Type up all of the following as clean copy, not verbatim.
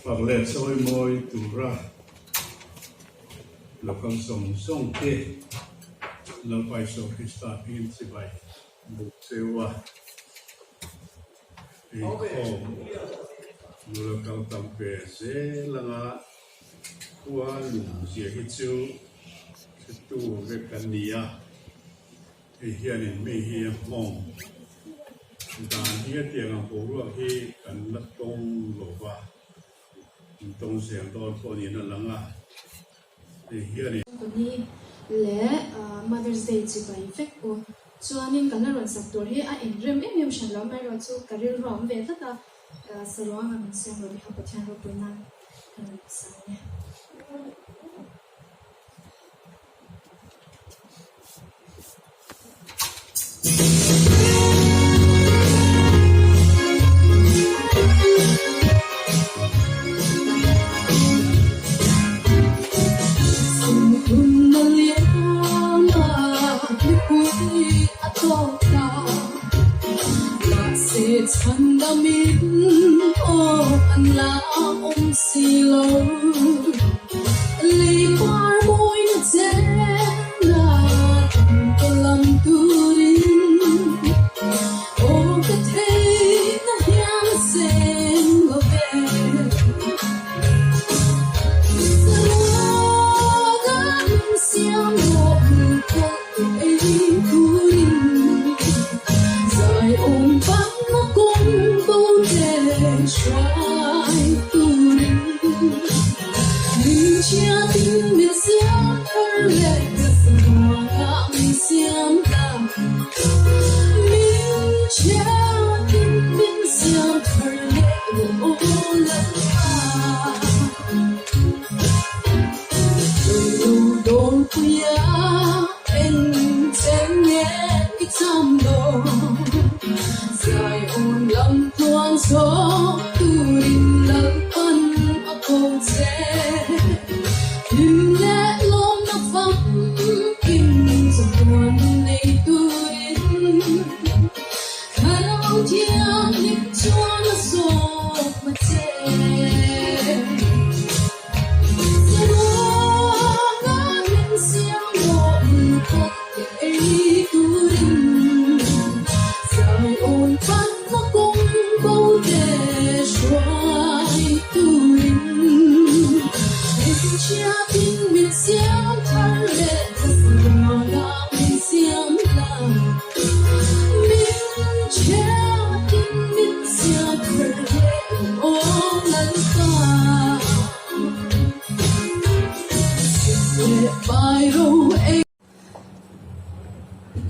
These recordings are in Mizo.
Fak leh chawi mawi tura lokal zawng zawng te Lalpa Isua Krista hmingin chibai buk cheu a, inkhawm nula kal tam ve zel anga khua lum zia hi chu hretu vek kan ni a. Hei hianin mi hi a hmawng dan hi hetiang ang boruak hi kan la tawng lo va, in tawng zel dawn pawh niin a lang a, hei hianin. Tuni leh Mother's Day chibai vek u. Chuanin kan la rawn sak tur hi a inrem em em hran lo, amaherawhchu ka rilru a awm ve tlat a, saruanga min siam lo tih kha Pathian ropui nan ka rawn sa ang e.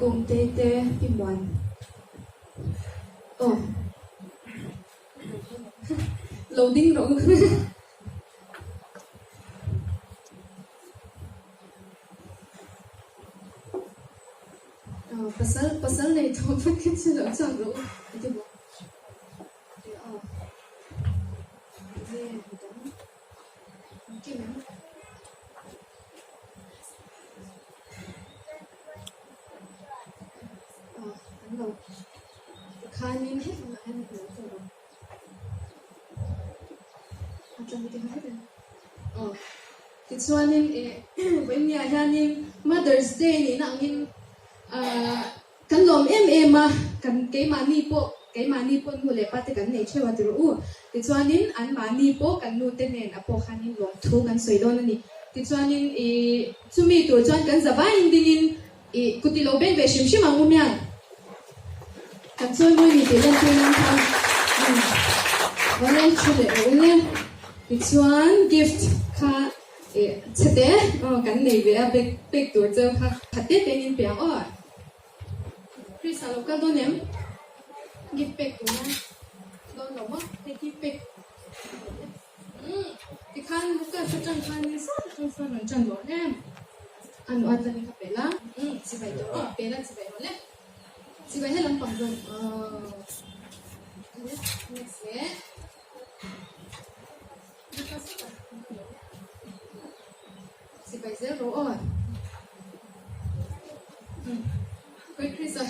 Kawngte te i muan aw lo ding rawh u. Pasal pasal nei tawh vek hi chu lo chhuak rawh u a ti bawk. Tichuanin vawinia hianin Mother's Day nihna angin Kan lawm em em a, kan keimahni pawh keimahni pawh nu leh pa te kan nei theuh a ti rawh u. Tichuanin anmahni pawh kan nu te nen a pawh khanin lawmthu kan sawi dawn a ni. Tichuanin ih chumi tur chuan kan za vaiin dingin ih kut i lo beng ve hrim hrim ang u miang. Kan chawi mawi ni tih lantir nan khan umm awle thu leh rawh u le. Tichuan gift kha ih chhete aw kan nei ve a bag pek tur cheu kha khat te te in pe ang aw. Chris a lo kal dawn em? Gift pek tur nan dawn lo maw? Hei gift pek umm tikhan Lucas atang khan ni sa atang sawn rawn tan dawn em? A nu atangin ka pe la umm chibai tur aw pe la chibai rawh le chibai he lampang dawn aw next leh Lucas Sipai zel rawh aw. Koi Chris a.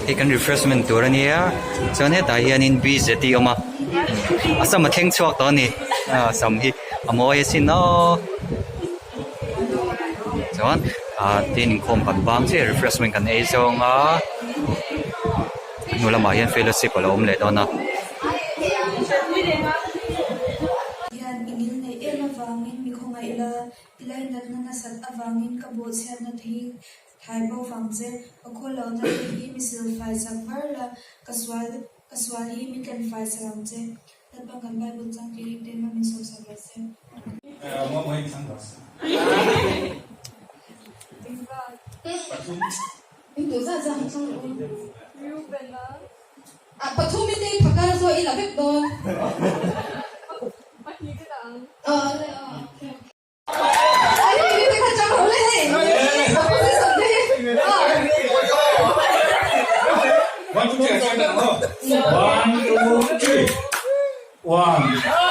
Hei kan refreshment tur a nia chuan hetah hianin bz a awm a a sam a thleng chhuak tawh a ni a sam hi a mawi asin aw chuan ah tin inkhawm kan bang chiah refreshment kan ei zawng a a hnu lamah hian fellowship a lo awm leh dawn a. Hian i ngil neih em avangin mi khawngaih la, i lainatna nasat avangin ka bawhchhiatna te hi Thai bo vang che, ka khaw lohna te hi mi silfai chak var la, ka sual ka sual hi mi tlenfai chak ang che. Lalpa kan Bible chang tih rik te hma min sawmsak rawh se. One, two, three. One.